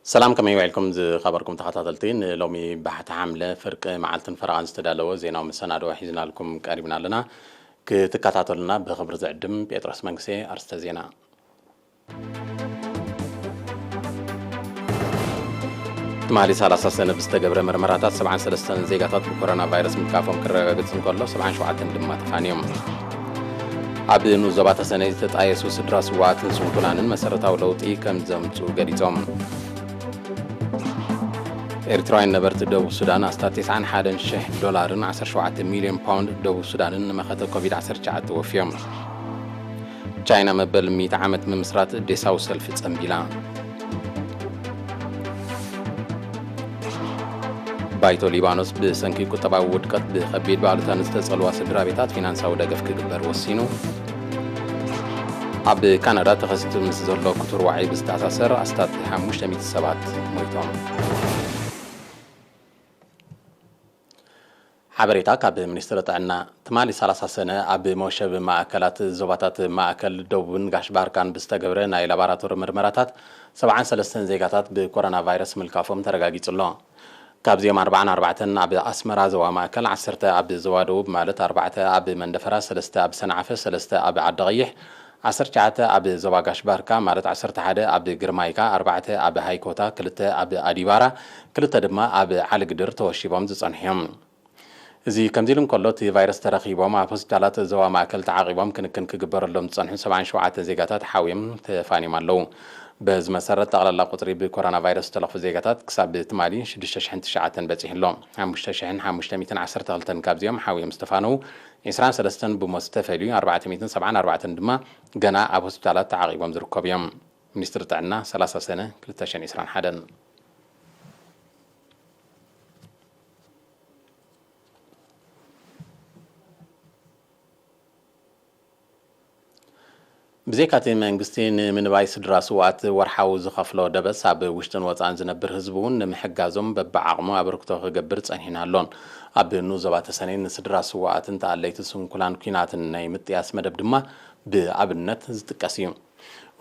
ሰላም፣ ከመይ ውዒልኩም ዝኸበርኩም ተኸታተልቲ? ንሎሚ ባሕቲ ሓምለ ፍርቂ መዓልትን ፈረቓን ዝተዳለወ ዜናዊ መሰናድኦ ሒዝናልኩም ቀሪብና ኣለና። ክትከታተሉና ብኽብሪ ዝዕድም ጴጥሮስ መንግስቴ። ኣርስተ ዜና። ትማሊ ሰላሳ ሰነ ብዝተገብረ መርመራታት ሰብዓን ሰለስተን ዜጋታት ብኮሮና ቫይረስ ምትካፎም ክረጋገጽ እንከሎ፣ ሰብዓን ሸውዓተን ድማ ተፋንዮም። ኣብ ንኡስ ዞባ ተሰነይ ዝተጣየሱ ስድራ ስዋኣትን ስንኩላንን መሰረታዊ ለውጢ ከም ዘምጽኡ ገሊጾም። ኤርትራውያን ነበርቲ ደቡብ ሱዳን ኣስታት ተስዓን ሓደን ሽሕ ዶላርን ዓሰርተ ሸውዓተ ሚልዮን ፓውንድ ደቡብ ሱዳንን ንመኸተ ኮቪድ ዓሰርተ ትሽዓተ ወፍዮም። ቻይና መበል ሚእቲ ዓመት ምምስራት ዴሳዊ ሰልፊ ጸንቢላ። ባይቶ ሊባኖስ ብሰንኪ ቁጠባዊ ውድቀት ብኸቢድ ባሉታ ንዝተጸልዋ ስድራ ቤታት ፊናንሳዊ ደገፍ ክግበር ወሲኑ። ኣብ ካናዳ ተኸሲቱ ምስ ዘሎ ክቱር ዋዒ ብዝተኣሳሰር ኣስታት ሓሙሽተ ሚእቲ ሰባት ሞይቶም። ሓበሬታ ካብ ሚኒስትሪ ጥዕና። ትማሊ ሰላሳ ሰነ ኣብ መወሸቢ ማእከላት ዞባታት ማእከል ደቡብን ጋሽ ባርካን ብዝተገብረ ናይ ላቦራቶሪ ምርመራታት ሰብዓን ሰለስተን ዜጋታት ብኮሮና ቫይረስ ምልካፎም ተረጋጊጹ ኣሎ። ካብዚኦም ኣርብዓን ኣርባዕተን ኣብ ኣስመራ ዞባ ማእከል፣ ዓሰርተ ኣብ ዞባ ደቡብ ማለት ኣርባዕተ ኣብ መንደፈራ፣ ሰለስተ ኣብ ሰንዓፈ፣ ሰለስተ ኣብ ዓዲ ቀይሕ፣ ዓሰርተ ትሽዓተ ኣብ ዞባ ጋሽ ባርካ ማለት ዓሰርተ ሓደ ኣብ ግርማይካ፣ ኣርባዕተ ኣብ ሃይኮታ፣ ክልተ ኣብ ኣዲባራ፣ ክልተ ድማ ኣብ ዓሊግድር ተወሺቦም ዝጸንሑ እዮም። እዚ ከምዚ ኢሉ እንከሎ፣ እቲ ቫይረስ ተረኺቦም ኣብ ሆስፒታላት ዞባ ማእከል ተዓቒቦም ክንክን ክግበረሎም ዝጸንሑ ሰብዓን ሸውዓተን ዜጋታት ሓውዮም ተፋንዮም ኣለዉ። በዚ መሰረት፣ ጠቕላላ ቁጽሪ ብኮሮና ቫይረስ ዝተለኽፉ ዜጋታት ክሳብ ትማሊ ሽዱሽተ ሽሕን ትሽዓተን በጺሑ ኣሎ። ሓሙሽተ ሽሕን ሓሙሽተ ሚእትን ዓሰርተ ክልተን ካብዚኦም ሓውዮም ዝተፋነዉ፣ ዕስራን ሰለስተን ብሞት ዝተፈልዩ፣ ኣርባዕተ ሚእትን ሰብዓን ኣርባዕተን ድማ ገና ኣብ ሆስፒታላት ተዓቒቦም ዝርከቡ እዮም። ሚኒስትሪ ጥዕና፣ ሰላሳ ሰነ ክልተ ሽሕን ዕስራን ሓደን። ብዘይካ'ቲ መንግስቲ ንምንባይ ስድራ ስውኣት ወርሓዊ ዝኸፍሎ ደበስ፣ ኣብ ውሽጥን ወጻእን ዝነብር ህዝቢ እውን ንምሕጋዞም በብዓቕሙ ኣበርክቶ ክገብር ጸኒሑን ኣሎን። ኣብ ንኡስ ዞባ ተሰነይ ንስድራ ስውኣትን ተኣለይቲ ስንኩላን ኲናትን ናይ ምጥያስ መደብ ድማ ብኣብነት ዝጥቀስ እዩ።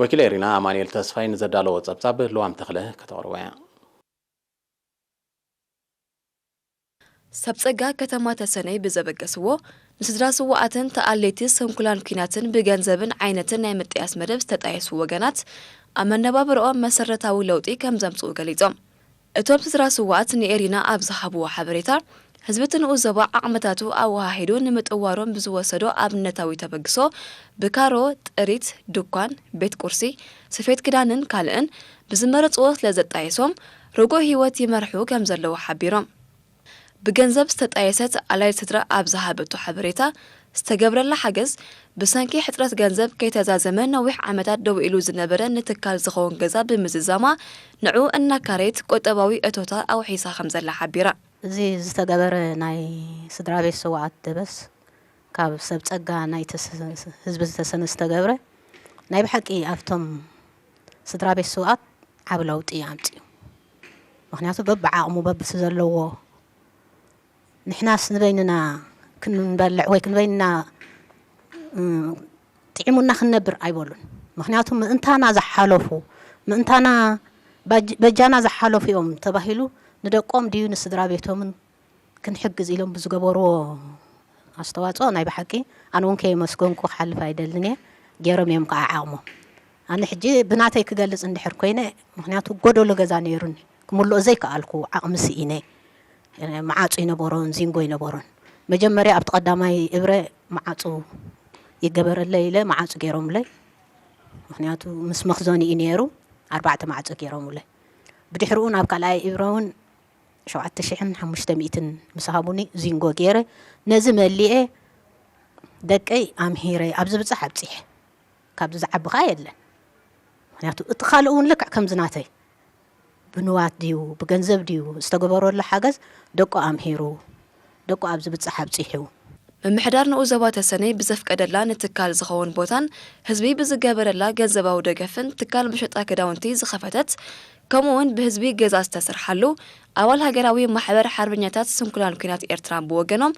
ወኪል ኤሪና ኣማኑኤል ተስፋይ ንዘዳለዎ ጸብጻብ ልዋም ተኽለ ከተቕርቦ እያ። ሰብ ጸጋ ከተማ ተሰነይ ብዘበገስዎ፣ ንስድራ ስውኣትን ተኣለይቲ ስንኩላን ኲናትን ብገንዘብን ዓይነትን ናይ ምጥያስ መደብ ዝተጣየሱ ወገናት፣ ኣብ መነባብሮኦም መሰረታዊ ለውጢ ከም ዘምጽኡ ገሊጾም። እቶም ስድራ ስውኣት ንኤሪና ኣብ ዝሃብዎ ሓበሬታ፣ ህዝቢ እቲ ንኡስ ዞባ ዓቕምታቱ ኣወሃሂዱ ንምጥዋሮም ብዝወሰዶ ኣብነታዊ ተበግሶ፣ ብካሮ፣ ጥሪት፣ ድኳን፣ ቤት ቁርሲ፣ ስፌት ክዳንን ካልእን ብዝመረጽዎ ስለ ዘጣየሶም፣ ርጉእ ህይወት ይመርሑ ከም ዘለዉ ሓቢሮም። ብገንዘብ ዝተጣየሰት ኣላይት ስድራ ኣብ ዝሃበቶ ሓበሬታ፣ ዝተገብረላ ሓገዝ፣ ብሰንኪ ሕጽረት ገንዘብ ከይተዛዘመ ነዊሕ ዓመታት ደው ኢሉ ዝነበረ ንትካል ዝኸውን ገዛ ብምዝዛማ፣ ንዕኡ እናካረየት ቁጠባዊ እቶታ ኣውሒሳ ከም ዘላ ሓቢራ። እዚ ዝተገበረ ናይ ስድራ ቤት ስውኣት ደበስ፣ ካብ ሰብ ጸጋ ናይ ተስ-፣ ህዝቢ ዝተሰነ ዝተገብረ፣ ናይ ብሓቂ ኣብቶም ስድራ ቤት ስውኣት ዓቢ ለውጢ ኣምጺኡ። ምኽንያቱ በብዓቕሙ በብቲ ዘለዎ፣ ንሕናስ ንበይንና ክንበልዕ ወይ ክንበይንና፣ እ፣ ጥዒሙና ክንነብር ኣይበሉን። ምኽንያቱ ምእንታና ዝሓለፉ፣ ምእንታና ባጅ-፣ በጃና ዝሓለፉ እዮም ተባሂሉ ንደቆም ድዩ ንስድራ ቤቶምን ክንሕግዝ ኢሎም ብዝገበርዎ ኣስተዋጽኦ ናይ ብሓቂ ኣነ እውን ከየመስገንኩ ክሓልፍ ኣይደልን እየ። ገይሮም እዮም ከዓ ዓቕሞም። ኣነ ሕጂ ብናተይ ክገልጽ እንድሕር ኮይነ፣ ምኽንያቱ ጎደሎ ገዛ ነይሩኒ፣ ክምልኦ ዘይከኣልኩ ዓቕሚ ስኢነ፣ መዓጹ ይነበሮን ዚንጎ ይነበሮን። መጀመርያ ኣብቲ ቀዳማይ እብረ መዓጹ ይገበረለይ ኢለ መዓጹ ገይሮምለይ። ምኽንያቱ ምስ መኽዘኒ እዩ ነይሩ፣ ኣርባዕተ ማዕጾ ገይሮምለይ። ብድሕሪኡ ናብ ካልኣይ እብረ እውን ሸውዓተ ሽሕን ሓሙሽተ ሚእትን ምስ ሃቡኒ ዚንጎ ገይረ፣ ነዚ መሊኤ ደቀይ ኣምሂረ ኣብዚ ብጻሕ ኣብጺሐ። ካብዚ ዝዓቢ ኸኣ የለን። ምኽንያቱ እቲ ካልእ እውን ልክዕ ከምዚ ናተይ ብንዋት ድዩ ብገንዘብ ድዩ ዝተገበረሉ ሓገዝ ደቁ ኣምሂሩ፣ ደቁ ኣብዚ ብጻሕ ኣብጺሑ። ምምሕዳር ንኡስ ዞባ ተሰነይ ብዘፍቀደላ ንትካል ዝኸውን ቦታን ህዝቢ ብዝገበረላ ገንዘባዊ ደገፍን ትካል መሸጣ ክዳውንቲ ዝኸፈተት፣ ከምኡውን ብህዝቢ ገዛ ዝተሰርሓሉ ኣባል ሃገራዊ ማሕበር ሓርበኛታት ስንኩላን ኲናት ኤርትራ ብወገኖም፣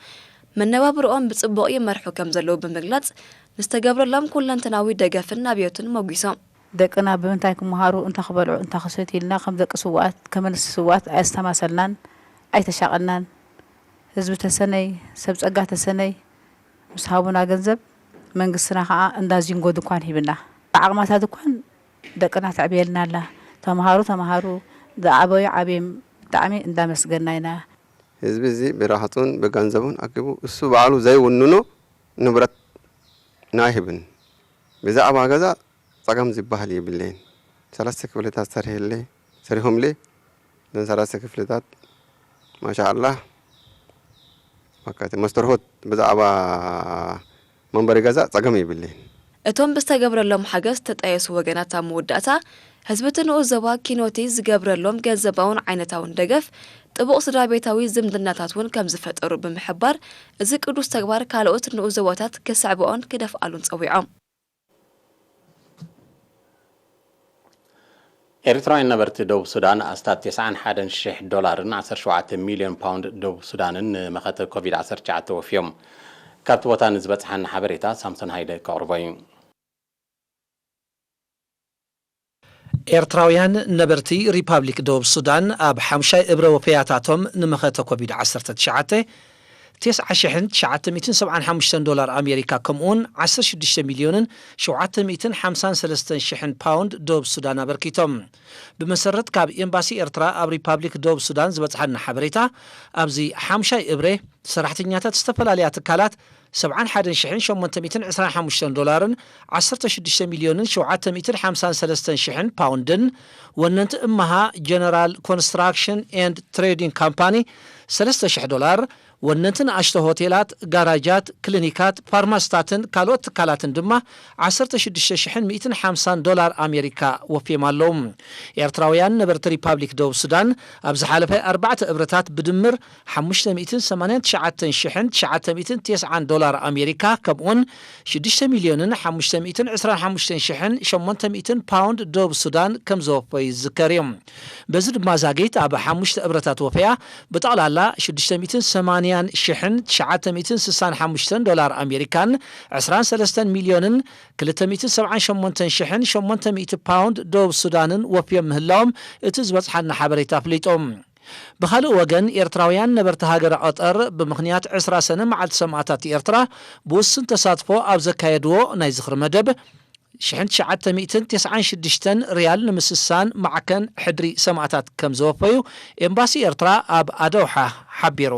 መነባብርኦም ብጽቡቕ ይመርሑ ከም ዘለዉ ብምግላጽ፣ ንዝተገብረሎም ኩለንተናዊ ደገፍን ኣብዮትን ሞጒሶም። ደቅና ብምንታይ ክመሃሩ፣ እንታይ ክበልዑ፣ እንታይ ክሰትዩ ኢልና ከም ደቂ ስውኣት፣ ከም ኣንስቲ ስውኣት ኣየስተማሰልናን ኣይተሻቐልናን። ህዝቢ ተሰነይ፣ ሰብ ጸጋ ተሰነይ ምስ ሃቡና ገንዘብ፣ መንግስትና ከኣ እንዳ ዚንጎ ድኳን ሂብና። ብዓቕማታ ድኳን ደቅና ተዕብየልና ኣላ። ተምሃሩ ተምሃሩ፣ ዝዓበዩ ዓብዮም፣ ብጣዕሚ እንዳመስገና ኢና። ህዝቢ እዚ ብረሃጹን ብገንዘቡን ኣኪቡ እሱ ባዕሉ ዘይውንኖ ንብረት ኣይህብን። ብዛዕባ ገዛ ጸገም ዝበሃል የብለይን። ሰለስተ ክፍልታት ሰሪሐለይ፣ ሰሪሖምለይ። እዘን ሰለስተ ክፍልታት ማሻኣላህ፣ በቃ እቲ መስተርሆት ብዛዕባ መንበሪ ገዛ ጸገም የብለይን። እቶም ብዝተገብረሎም ሓገዝ ዝተጣየሱ ወገናት ኣብ መወዳእታ፣ ህዝቢ እቲ ንኡስ ዞባ ኪኖቲ ዝገብረሎም ገንዘባውን ዓይነታውን ደገፍ ጥቡቕ ስድራ ቤታዊ ዝምድናታት እውን ከም ዝፈጠሩ ብምሕባር፣ እዚ ቅዱስ ተግባር ካልኦት ንኡስ ዞባታት ክስዕብኦን ክደፍኣሉን ጸዊዖም። ኤርትራውያን ነበርቲ ደቡብ ሱዳን ኣስታት ተስዓን ሓደን ሽሕ ዶላርን ዓሰርተ ሸውዓተ ሚልዮን ፓውንድ ደቡብ ሱዳንን ንመኸተ ኮቪድ ዓሰርተ ትሽዓተ ወፍዮም። ካብቲ ቦታ ንዝበጽሓና ሓበሬታ ሳምሶን ሃይለ ከቕርቦ እዩ። ኤርትራውያን ነበርቲ ሪፓብሊክ ደቡብ ሱዳን ኣብ ሓምሻይ እብረ ወፈያታቶም ንመኸተ ኮቪድ ዓሰርተ ትሽዓተ፣ ተስዓ ሽሕን ትሽዓተ ሚእትን ሰብዓን ሓሙሽተን ዶላር ኣሜሪካ፣ ከምኡውን ዓሰርተ ሽዱሽተ ሚልዮንን ሸውዓተ ሚእትን ሓምሳን ሰለስተን ሽሕን ፓውንድ ደቡብ ሱዳን ኣበርኪቶም። ብመሰረት ካብ ኤምባሲ ኤርትራ ኣብ ሪፓብሊክ ደቡብ ሱዳን ዝበጽሓና ሓበሬታ፣ ኣብዚ ሓምሻይ እብረ ሰራሕተኛታት ዝተፈላለያ ትካላት ሰብዓን ሓደን ሽሕን ሸሞንተ ሚእትን ዕስራን ሓሙሽተን ዶላርን ዓሰርተ ሽዱሽተ ሚልዮንን ሸውዓተ ሚእትን ሓምሳን ሰለስተን ሽሕን ፓውንድን፣ ወነንቲ እማሃ ጀነራል ኮንስትራክሽን ኤንድ ትሬዲንግ ካምፓኒ ሰለስተ ሽሕ ዶላር፣ ወነንቲ ንኣሽቶ ሆቴላት፣ ጋራጃት፣ ክሊኒካት፣ ፋርማስታትን ካልኦት ትካላትን ድማ ዓሰርተ ሽዱሽተ ሽሕን ሚእትን ሓምሳን ዶላር ኣሜሪካ ወፍዮም ኣለዉ። ኤርትራውያን ነበርቲ ሪፓብሊክ ደቡብ ሱዳን ኣብ ዝሓለፈ ኣርባዕተ እብረታት ብድምር ሓሙሽተ ሚእትን ሰማንያን ትሽዓተን ሽሕን ትሽዓተ ሚእትን ተስዓን ዶላር ኣሜሪካ፣ ከምኡውን ሽዱሽተ ሚልዮንን ሓሙሽተ ሚእትን ዕስራን ሓሙሽተን ሽሕን ሸሞንተ ሚእትን ፓውንድ ደቡብ ሱዳን ከም ዘወፈዩ ዝዝከር እዩ። በዚ ድማ ዛጊት ኣብ ሓሙሽተ እብረታት ወፈያ ብጠቕላላ ሽዱሽተ ሚእትን ሰማንያን ሽሕን ትሽዓተ ሚእትን ስሳን ሓሙሽተን ዶላር ኣሜሪካን ዕስራን ሰለስተን ሚልዮንን ክልተ ሚእትን ሰብዓን ሸሞንተን ሽሕን ሸሞንተ ሚእቲ ፓውንድ ደቡብ ሱዳንን ወፍዮም ምህላዎም እቲ ዝበጽሓና ሓበሬታ ኣፍሊጡ። ብኻልእ ወገን፣ ኤርትራውያን ነበርቲ ሃገረ ቀጠር ብምኽንያት ዕስራ ሰነ መዓልቲ ሰማእታት ኤርትራ ብውሱን ተሳትፎ ኣብ ዘካየድዎ ናይ ዝኽሪ መደብ፣ ሽሕን ትሽዓተ ሚእትን ተስዓን ሽዱሽተን ሪያል ንምስሳን ማዕከን ሕድሪ ሰማእታት ከም ዘወፈዩ ኤምባሲ ኤርትራ ኣብ ኣደውሓ ሓቢሩ።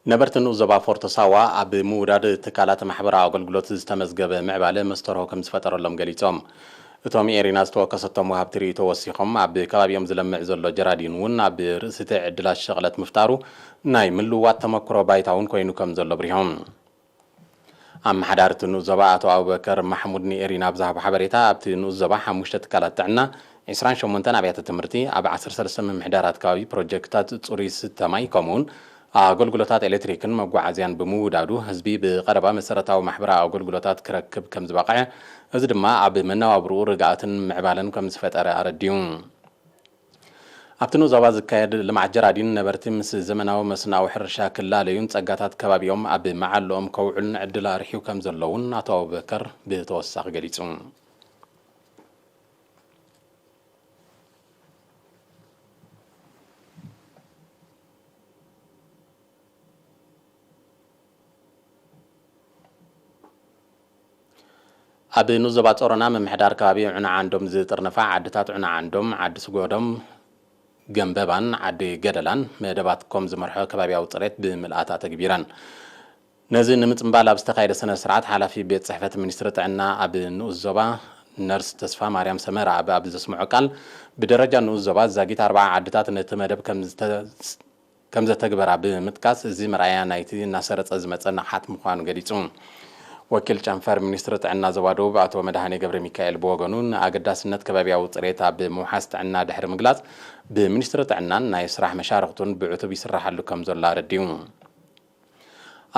ነበርቲ ንኡስ ዞባ ፎርቶ ሳዋ ኣብ ምውዳድ ትካላት ማሕበራዊ ኣገልግሎት ዝተመዝገበ ምዕባለ መስተርሆ ከም ዝፈጠረሎም ገሊጾም። እቶም ኤሪና ዝተወከሰቶም ወሃብቲ ርእይቶ ወሲኾም፣ ኣብ ከባቢኦም ዝለምዕ ዘሎ ጀራዲን እውን ኣብ ርእሲ እቲ ዕድላት ሸቕለት ምፍጣሩ ናይ ምልውዋጥ ተመክሮ ባይታ እውን ኮይኑ ከም ዘሎ ኣብሪሆም። ኣመሓዳሪ እቲ ንኡስ ዞባ ኣቶ ኣቡበከር ማሕሙድ ንኤሪና ኣብ ዝሃቦ ሓበሬታ፣ ኣብቲ ንኡስ ዞባ ሓሙሽተ ትካላት ጥዕና፣ ዕስራን ሸሞንተን ኣብያተ ትምህርቲ፣ ኣብ ዓሰርተ ሰለስተ ምምሕዳራት ከባቢ ፕሮጀክትታት ጽሩይ ስተ ማይ፣ ከምኡውን ኣገልግሎታት ኤሌክትሪክን መጓዓዝያን ብምውዳዱ፣ ህዝቢ ብቐረባ መሰረታዊ ማሕበራዊ ኣገልግሎታት ክረክብ ከም ዝበቕዐ፣ እዚ ድማ ኣብ መነባብርኡ ርግኣትን ምዕባለን ከም ዝፈጠረ ኣረዲኡ። ኣብቲ ንኡስ ዞባ ዝካየድ ልምዓት ጀራዲን ነበርቲ ምስ ዘመናዊ መስናዊ ሕርሻ ክላለዩን ጸጋታት ከባቢኦም ኣብ መዓልኦም ከውዕሉን ዕድል ኣርሒቡ ከም ዘሎ እውን ኣቶ ኣቡበከር ብተወሳኺ ገሊጹ። ኣብ ንኡስ ዞባ ጾሮና ምምሕዳር ከባቢ ዑና ዓንዶም ዝጥርነፋ ዓድታት ዑና ዓንዶም፣ ዓዲ ስጎዶም፣ ገምበባን ዓዲ ገደላን መደባት ኮም ዝመርሖ ከባቢያዊ ጽሬት ብምልኣት ኣተግቢረን። ነዚ ንምጽንባል ኣብ ዝተኻየደ ስነ ስርዓት፣ ሓላፊ ቤት ጽሕፈት ሚኒስትሪ ጥዕና ኣብ ንኡስ ዞባ ነርስ ተስፋ ማርያም ሰመረ ኣብ፣ ኣብ ዘስምዖ ቃል፣ ብደረጃ ንኡስ ዞባ ዛጊት ኣርባዓ ዓድታት ነቲ መደብ ከም ዝተ-፣ ከም ዘተግበራ ብምጥቃስ፣ እዚ መርኣያ ናይቲ እናሰረጸ ዝመጸ ንቕሓት ምዃኑ ገሊጹ። ወኪል ጨንፈር ሚኒስትሪ ጥዕና ዞባ ደቡብ ኣቶ መድሃኔ ገብረ ሚካኤል ብወገኑ፣ ንኣገዳስነት ከባቢያዊ ጽሬት ኣብ ምውሓስ ጥዕና ድሕሪ ምግላጽ፣ ብሚኒስትሪ ጥዕናን ናይ ስራሕ መሻርኽቱን ብዕቱብ ይስራሓሉ ከም ዘሎ ኣረዲኡ።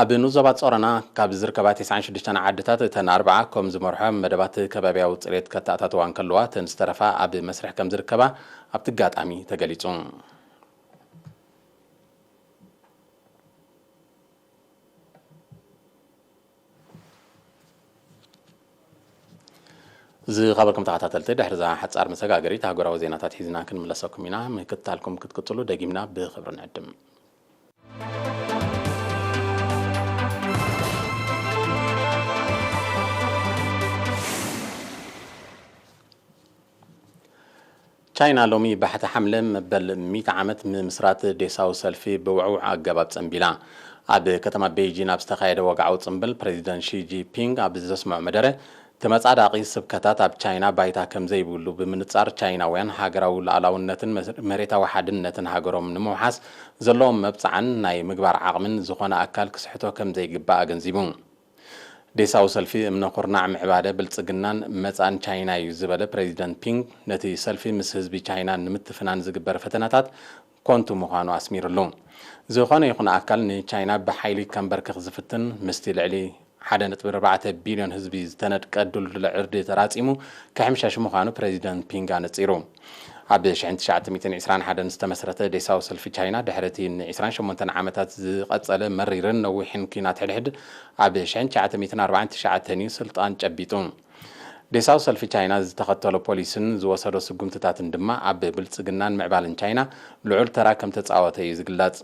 ኣብ ንኡስ ዞባ ጾሮና ካብ ዝርከባ ተስዓን ሽዱሽተን ዓድታት፣ እተን ኣርብዓ ከም ዝመርሖ መደባት ከባቢያዊ ጽሬት ከተኣታተዋ እንከለዋ፣ እተን ዝተረፋ ኣብ መስርሕ ከም ዝርከባ ኣብቲ ኣጋጣሚ ተገሊጹ። ዝኸበርኩም ተኸታተልቲ፣ ድሕሪ እዛ ሓጻር መሰጋገሪት፣ ኣህጉራዊ ዜናታት ሒዝና ክንምለሰኩም ኢና። ምክትታልኩም ክትቅጽሉ ደጊምና ብኽብሪ ንዕድም። ቻይና ሎሚ ባሕቲ ሓምለ መበል ሚእቲ ዓመት ምምስራት ዴሳዊ ሰልፊ ብውዕውዕ ኣገባብ ጸንቢላ። ኣብ ከተማ ቤይጂን ኣብ ዝተኻየደ ወግዓዊ ጽምብል፣ ፕሬዚደንት ሺ ጂንፒንግ ኣብ ዘስምዖ መደረ፣ ተመጻዳቒ ስብከታት ኣብ ቻይና ባይታ ከም ዘይብሉ ብምንጻር፣ ቻይናውያን ሃገራዊ ሉዓላውነትን መስ-፣ መሬታዊ ሓድነትን ሃገሮም ንምውሓስ ዘለዎም መብጽዓን ናይ ምግባር ዓቕምን ዝኾነ ኣካል ክስሕቶ ከም ዘይግባእ ኣገንዚቡ። ዴሳዊ ሰልፊ እምነ ኩርናዕ ምዕባለ ብልጽግናን መጻን ቻይና እዩ ዝበለ ፕሬዚደንት ፒንግ፣ ነቲ ሰልፊ ምስ ህዝቢ ቻይና ንምትፍናን ዝግበር ፈተነታት ኮንቱ ምዃኑ ኣስሚሩሉ። ዝኾነ ይኹን ኣካል ንቻይና ብሓይሊ ከንበርክኽ ዝፍትን፣ ምስቲ ልዕሊ ሓደ ነጥቢ ኣርባዕተ ቢልዮን ህዝቢ ዝተነድቀ ድልዱል ዕርዲ ተራጺሙ ክሕምሸሽ ምዃኑ ፕሬዚደንት ፒንግ ኣነጺሩ። ኣብ ሽሕን ትሽዓተ ሚእትን ዕስራን ሓደን ዝተመስረተ ዴሳዊ ሰልፊ ቻይና፣ ድሕሪ እቲ ን ዕስራን ሸሞንተን ዓመታት ዝቐጸለ መሪርን ነዊሕን ኲናት ሕድሕድ፣ ኣብ ሽሕን ትሽዓተ ሚእትን ኣርባዓን ትሽዓተን እዩ ስልጣን ጨቢጡ። ዴሳዊ ሰልፊ ቻይና ዝተኸተሎ ፖሊስን ዝወሰዶ ስጉምትታትን ድማ ኣብ ብልጽግናን ምዕባልን ቻይና ልዑል ተራ ከም ተጻወተ እዩ ዝግለጽ።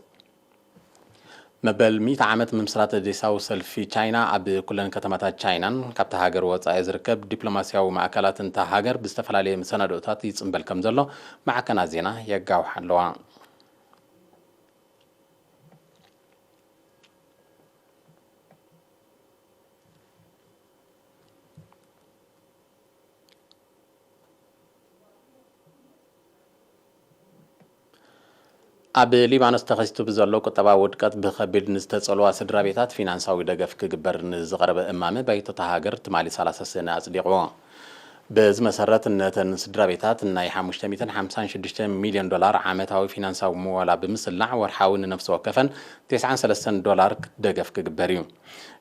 መበል ሚእቲ ዓመት ምምስራት ዴሳዊ ሰልፊ ቻይና፣ ኣብ ኩለን ከተማታት ቻይናን ካብታ ሃገር ወጻኢ ዝርከብ ዲፕሎማስያዊ ማእከላትን እታ ሃገር ብዝተፈላለየ መሰናድኦታት ይጽምበል ከም ዘሎ ማዕከናት ዜና የጋውሓ ኣለዋ። ኣብ ሊባኖስ ተኸሲቱ ብዘሎ ቁጠባዊ ውድቀት ብኸቢድ ንዝተጸልዋ ስድራ ቤታት ፊናንሳዊ ደገፍ ክግበር ንዝቐረበ እማመ ባይቶ እታ ሃገር ትማሊ ሰላሳ ሰነ ኣጽዲቕዎ። በዚ መሰረት ነተን ስድራ ቤታት ናይ ሓሙሽተ ሚእትን ሓምሳን ሽዱሽተ ሚልዮን ዶላር ዓመታዊ ፊናንሳዊ ምወላ ብምስላዕ ወርሓዊ ንነፍሲ ወከፈን ተስዓን ሰለስተን ዶላር ደገፍ ክግበር እዩ።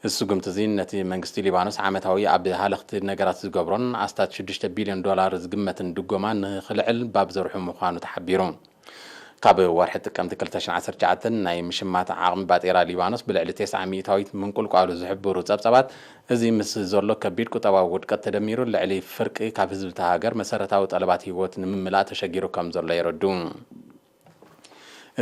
እዚ ስጉምቲ እዚ ነቲ መንግስቲ ሊባኖስ ዓመታዊ ኣብ ሃለኽቲ ነገራት ዝገብሮን ኣስታት ሽዱሽተ ቢልዮን ዶላር ዝግመትን ድጎማ ንኽልዕል ባብ ዘርሑ ምዃኑ ተሓቢሩ። ካብ ወርሒ ጥቅምቲ ክልተ ሽሕን ዓሰርተ ትሽዓተን ናይ ምሽማት ዓቕሚ ባጤራ ሊባኖስ ብልዕሊ ተስዓ ሚእታዊት ምንቁልቋሉ ዝሕብሩ ጸብጻባት፣ እዚ ምስ ዘሎ ከቢድ ቁጠባዊ ውድቀት ተደሚሩ ልዕሊ ፍርቂ ካብ ህዝቢ እታ ሃገር መሰረታዊ ጠለባት ህይወት ንምምላእ ተሸጊሩ ከም ዘሎ የረዱ።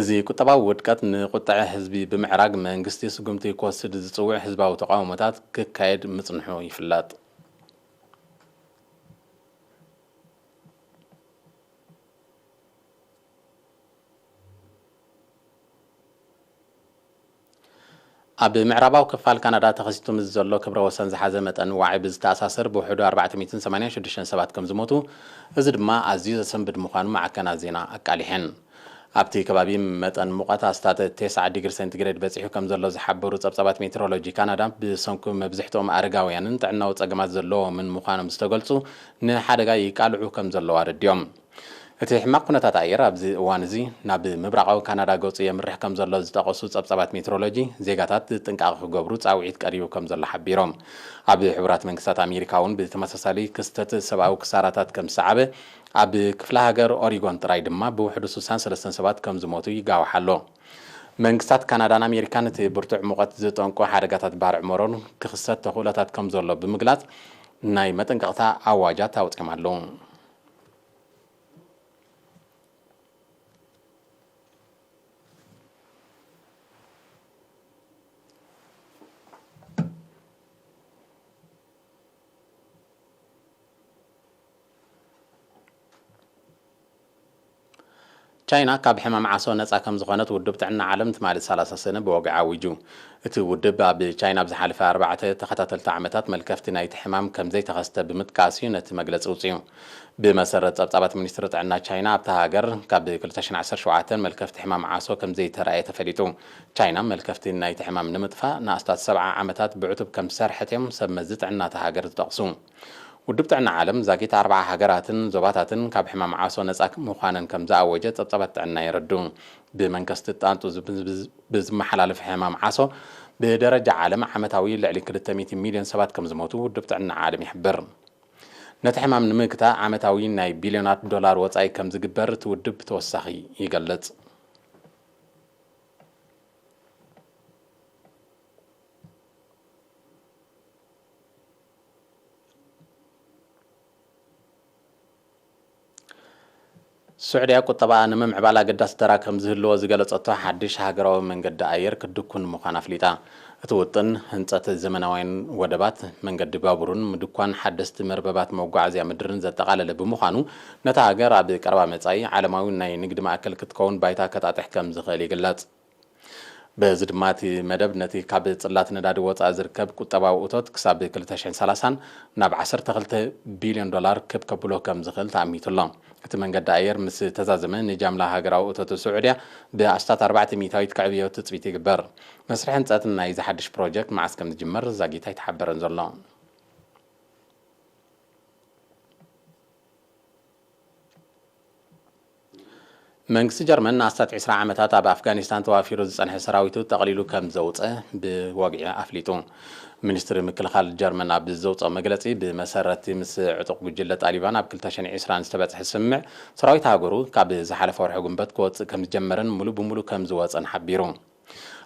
እዚ ቁጠባዊ ውድቀት ንቁጠዐ ህዝቢ ብምዕራግ መንግስቲ ስጉምቲ ክወስድ ዝጽውዕ ህዝባዊ ተቃውሞታት ክካየድ ምጽንሑ ይፍለጥ። ኣብ ምዕራባዊ ክፋል ካናዳ ተኸሲቱ ምስ ዘሎ ክብረ ወሰን ዝሓዘ መጠን ዋዒ ብዝተኣሳሰር ብውሕዱ ኣርባዕተ ሚእትን ሰማንያን ሽዱሽተን ሰባት ከም ዝሞቱ፣ እዚ ድማ ኣዝዩ ዘሰንብድ ምዃኑ ማዕከናት ዜና ኣቃሊሐን። ኣብቲ ከባቢ መጠን ሙቐት ኣስታት ተስዓ ዲግሪ ሴንቲግሬድ በጺሑ ከም ዘሎ ዝሓበሩ ጸብጻባት ሜትሮሎጂ ካናዳ፣ ብሰንኩ መብዝሕትኦም ኣረጋውያንን ጥዕናዊ ጸገማት ዘለዎምን ምዃኖም ዝተገልጹ ንሓደጋ ይቃልዑ ከም ዘለዉ ኣረዲኦም። እቲ ሕማቕ ኩነታት ኣየር ኣብዚ እዋን እዚ ናብ ምብራቓዊ ካናዳ ገጹ የምርሕ ከም ዘሎ ዝጠቐሱ ጸብጻባት ሜትሮሎጂ፣ ዜጋታት ጥንቃቐ ክገብሩ ጻውዒት ቀሪቡ ከም ዘሎ ሓቢሮም። ኣብ ሕቡራት መንግስታት ኣሜሪካ እውን ብተመሳሳሊ ክስተት ሰብኣዊ ክሳራታት ከም ዝሰዓበ፣ ኣብ ክፍለ ሃገር ኦሪጎን ጥራይ ድማ ብውሕዱ ስሳን ሰለስተን ሰባት ከም ዝሞቱ ይጋውሕ ኣሎ። መንግስታት ካናዳን ኣሜሪካን እቲ ብርቱዕ ሙቐት ዝጠንቁ ሓደጋታት ባርዕ መሮን ክኽሰት ተኽእሎታት ከም ዘሎ ብምግላጽ፣ ናይ መጠንቀቕታ ኣዋጃት ኣውጺኦም ኣለዉ። ቻይና ካብ ሕማም ዓሶ ነጻ ከም ዝኾነት ውድብ ጥዕና ዓለም ትማሊ ሰላሳ ሰነ ብወግዒ ኣዊጁ። እቲ ውድብ ኣብ ቻይና ኣብ ዝሓለፈ ኣርባዕተ ተኸታተልቲ ዓመታት መልከፍቲ ናይቲ ሕማም ከም ዘይተኸስተ ብምጥቃስ እዩ ነቲ መግለጺ ኣውጺኡ። ብመሰረት ጸብጻባት ሚኒስትሪ ጥዕና ቻይና፣ ኣብታ ሃገር ካብ ክልተ ሽሕን ዓሰርተ ሸውዓተን መልከፍቲ ሕማም ዓሶ ከም ዘይተራእየ ተፈሊጡ። ቻይና መልከፍቲ ናይቲ ሕማም ንምጥፋእ ንኣስታት ሰብዓ ዓመታት ብዕቱብ ከም ዝሰርሐት እዮም ሰብ መዚ ጥዕና እታ ሃገር ዝጠቕሱ። ውድብ ጥዕና ዓለም ዛጊት ኣርብዓ ሃገራትን ዞባታትን ካብ ሕማም ዓሶ ነጻ ምዃነን ከም ዝኣወጀ ጸብጻባት ጥዕና የረዱ። ብመንከስቲ ጣንጡ ዝብ-፣ ብዝመሓላለፍ ሕማም ዓሶ ብደረጃ ዓለም ዓመታዊ ልዕሊ ክልተ ሚእቲ ሚልዮን ሰባት ከም ዝሞቱ ውድብ ጥዕና ዓለም ይሕብር። ነቲ ሕማም ንምግታእ ዓመታዊ ናይ ቢልዮናት ዶላር ወጻኢ ከም ዝግበር እቲ ውድብ ብተወሳኺ ይገልጽ። ስዑድያ ቁጠባኣ ንምምዕባል ኣገዳሲ ተራ ከም ዝህልዎ ዝገለጸቶ ሓድሽ ሃገራዊ መንገዲ ኣየር ክድኩን ምዃና ኣፍሊጣ። እቲ ውጥን ህንጸት ዘመናውያን ወደባት፣ መንገዲ ባቡርን ምድኳን ሓደስቲ መርበባት መጓዓዝያ ምድርን ዘጠቓለለ ብምዃኑ፣ ነታ ሃገር ኣብ ቀረባ መጻኢ ዓለማዊ ናይ ንግዲ ማእከል ክትከውን ባይታ ከጣጥሕ ከም ዝኽእል ይግለጽ። በዚ ድማ እቲ መደብ ነቲ ካብ ጽላት ነዳዲ ወጻኢ ዝርከብ ቁጠባዊ እቶት ክሳብ ክልተ ሽሕን ሰላሳን ናብ ዓሰርተ ክልተ ቢልዮን ዶላር ክብ ከብሎ ከም ዝኽእል ተኣሚቱ ኣሎ። እቲ መንገዲ ኣየር ምስ ተዛዘመ ንጃምላ ሃገራዊ እቶት ስዑድያ ብኣስታት ኣርባዕተ ሚእታዊት ከዕብዮ ትጽቢት ይግበር። መስርሕ ህንጸት ናይዚ ሓድሽ ፕሮጀክት መዓስ ከም ዝጅመር ዛጊት ኣይተሓበረን ዘሎ። መንግስቲ ጀርመን ንኣስታት ዕስራ ዓመታት ኣብ ኣፍጋኒስታን ተዋፊሩ ዝጸንሐ ሰራዊቱ ጠቕሊሉ ከም ዘውጸ ብወግዒ ኣፍሊጡ። ሚኒስትሪ ምክልኻል ጀርመን ኣብ ዘውጸኦ መግለጺ፣ ብመሰረትቲ ምስ ዕጡቕ ጉጅለ ጣሊባን ኣብ ክልተ ሽሕን ዕስራን ዝተበጽሐ ስምምዕ፣ ሰራዊት ሃገሩ ካብ ዝሓለፈ ወርሒ ጉንበት ክወጽእ ከም ዝጀመረን ሙሉ ብሙሉ ከም ዝወጸን ሓቢሩ።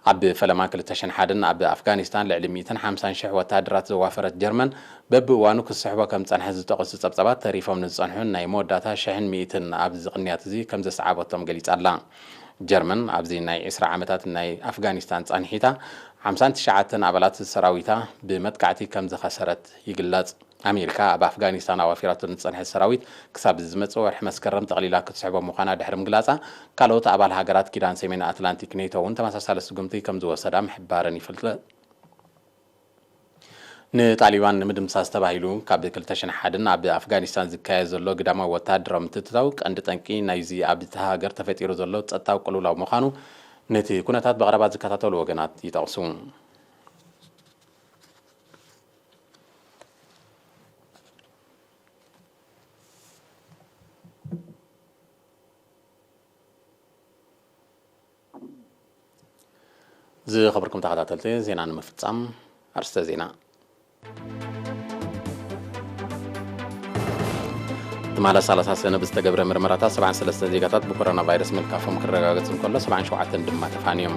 ኣብ ፈለማ ክልተ ሽሕን ሓደን ኣብ ኣፍጋኒስታን ልዕሊ ሚእትን ሓምሳን ሽሕ ወተሃደራት ዘዋፈረት ጀርመን፣ በብእዋኑ ክስሕቦ ከም ዝጸንሐ ዝጠቐሱ ጸብጻባት፣ ተሪፎም ንዝጸንሑ ናይ መወዳእታ ሽሕን ሚእትን ኣብዚ ቅንያት እዚ ከም ዘሰዓበቶም ገሊጻ ኣላ። ጀርመን ኣብዚ ናይ ዕስራ ዓመታት ናይ ኣፍጋኒስታን ጻንሒታ፣ ሓምሳን ትሽዓተን ኣባላት ሰራዊታ ብመጥቃዕቲ ከም ዝኸሰረት ይግለጽ። ኣሜሪካ ኣብ ኣፍጋኒስታን ኣዋፊራቶ ንዝጸንሐት ሰራዊት ክሳብ ዝመጽእ ወርሒ መስከረም ጠቕሊላ ክትስሕቦ ምዃና ድሕሪ ምግላጻ፣ ካልኦት ኣባል ሃገራት ኪዳን ሰሜን ኣትላንቲክ ኔቶ እውን ተመሳሳሊ ስጉምቲ ከም ዝወሰዳ ምሕባረን ይፍለጥ። ንጣሊባን ንምድምሳስ ተባሂሉ ካብ ክልተ ሽሕን ሓደን ኣብ ኣፍጋኒስታን ዝካየድ ዘሎ ግዳማዊ ወተሃደራዊ ምትእትታው ቀንዲ ጠንቂ ናይዚ ኣብታ ሃገር ተፈጢሩ ዘሎ ጸጥታዊ ቅልውላው ምዃኑ ነቲ ኩነታት ብቐረባ ዝከታተሉ ወገናት ይጠቕሱ። ዝኸበርኩም ተኸታተልቲ፣ ዜና ንምፍጻም ኣርስተ ዜና። ትማሊ ሰላሳ ሰነ ብዝተገብረ ምርመራታት ሰብዓን ሰለስተን ዜጋታት ብኮሮና ቫይረስ ምልካፎም ክረጋገጽ እንከሎ፣ ሰብዓን ሸውዓተን ድማ ተፋንዮም።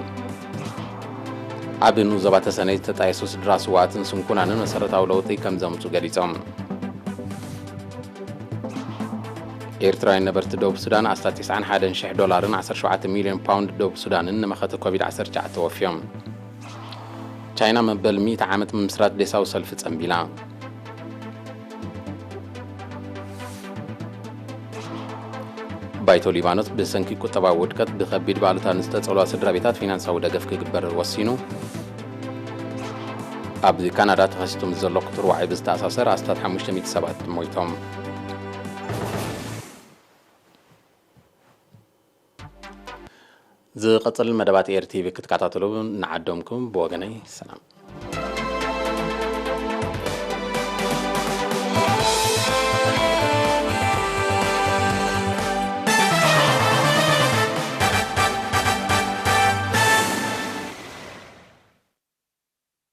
ኣብ ንኡስ ዞባ ተሰነይ ዝተጣየሱ ስድራ ስውኣትን ስንኩላንን መሰረታዊ ለውጢ ከም ዘምጹ ገሊጾም። ኤርትራውያን ነበርቲ ደቡብ ሱዳን ኣስታት ተስዓን ሓደን ሽሕ ዶላርን ዓሰርተ ሸውዓተ ሚልዮን ፓውንድ ደቡብ ሱዳንን ንመኸተ ኮቪድ ዓሰርተ ትሽዓተ ወፍዮም። ቻይና መበል ሚእቲ ዓመት ምምስራት ዴሳዊ ሰልፊ ጸንቢላ። ባይቶ ሊባኖስ ብሰንኪ ቁጠባዊ ውድቀት ብኸቢድ ባሉታ ንዝተጸልዋ ስድራ ቤታት ፊናንሳዊ ደገፍ ክግበር ወሲኑ። ኣብ ካናዳ ተኸሲቱ ምስ ዘሎ ክቱር ዋዒ ብዝተኣሳሰር ኣስታት ሓሙሽተ ሚእቲ ሰባት ሞይቶም። ዝቐጽል መደባት ኤር ቲቪ ክትከታተሉ ንዓደምኩም። ብወገነይ ሰላም።